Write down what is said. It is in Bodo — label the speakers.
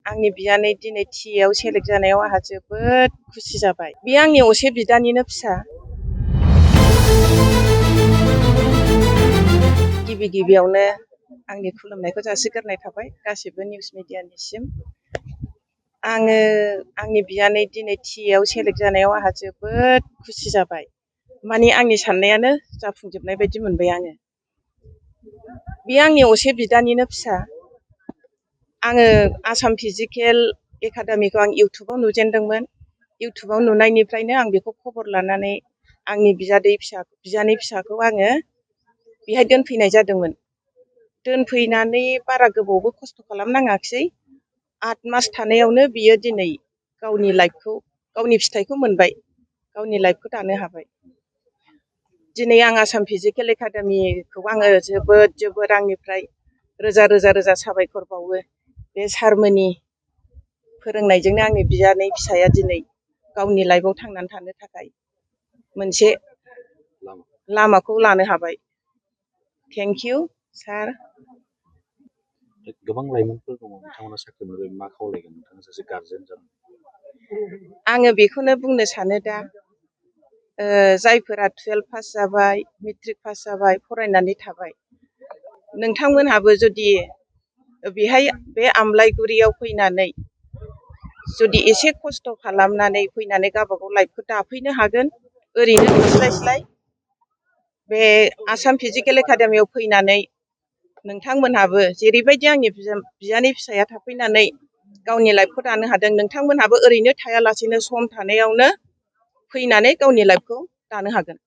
Speaker 1: आंनि बियानै दिनै टिएआव सेलेक्ट जानायाव आंहा जोबोद खुसि जाबाय। बियो आंनि असे बिदानिनो फिसा। गिबियावनो आंनि खुलुमनायखौ जासिग्रोनाय थाबाय गासिबो निउस मिडियानिसिम। आङो आंनि बियानै दिनै टिएआव सेलेक्ट जानायाव आंहा जोबोद खुसि जाबाय। माने आंनि साननायानो जाफुंजोबनाय बायदि मोनबाय आङो। बियो आंनि असे बिदानिनो फिसा। आङो आसाम फिजिकेल एकाडेमिखौ आं इउटुबाव नुजेनदोंमोन। इउटुबाव नुनायनिफ्रायनो आं बेखौ खबर लानानै आंनि बियानै फिसाखौ आङो बेहाय दोनफैनाय जादोंमोन। दोनफैनानै बारा गोबावबो खस्थ' खालामनाङाखिसै। 8 मास थानायावनो बियो दिनै गावनि फिथाइखौ मोनबाय। गावनि लाइफखौ दानो हाबाय। दिनै आं आसाम फिजिकेल एकाडेमिखौ आङो जोबोद आंनिफ्राय रोजा साबायखर बावो। बे सारमोननि फोरोंनायजोंनो आंनि बियानै फिसाया दिनै गावनि लाइफआव थांनानै थानो थाखाय मोनसे लामाखौ लानो हाबाय। थेंक इउ सार।
Speaker 2: गोबां लाइमोनफोर दङ बिथांमोना साख्रि मोनबाय, मा खावलायगोन नोंथाङा सासे गारजेन जानानै?
Speaker 1: आङो बेखौनो बुंनो सानो दा जायफोरा 12 पास जाबाय, मेट्रिक पास जाबाय, फरायनानै थाबाय, नोंथांमोनहाबो जुदि बेहाय बे आमलायगुरियाव फैनानै जुदि एसे खस्थ' खालामनानै फैनानै गावबागाव लाइफखौ दाफैनो हागोन। ओरैनो थास्लायस्लाय बे आसाम फिजिकेल एकाडेमियाव फैनानै नोंथांमोनहाबो जेरैबायदि आंनि बियानै फिसाया थाफैनानै गावनि लाइफखौ दानो हादों, नोंथांमोनहाबो ओरैनो थायालासेनो सम थानायावनो फैनानै गावनि लाइफखौ दानो हागोन।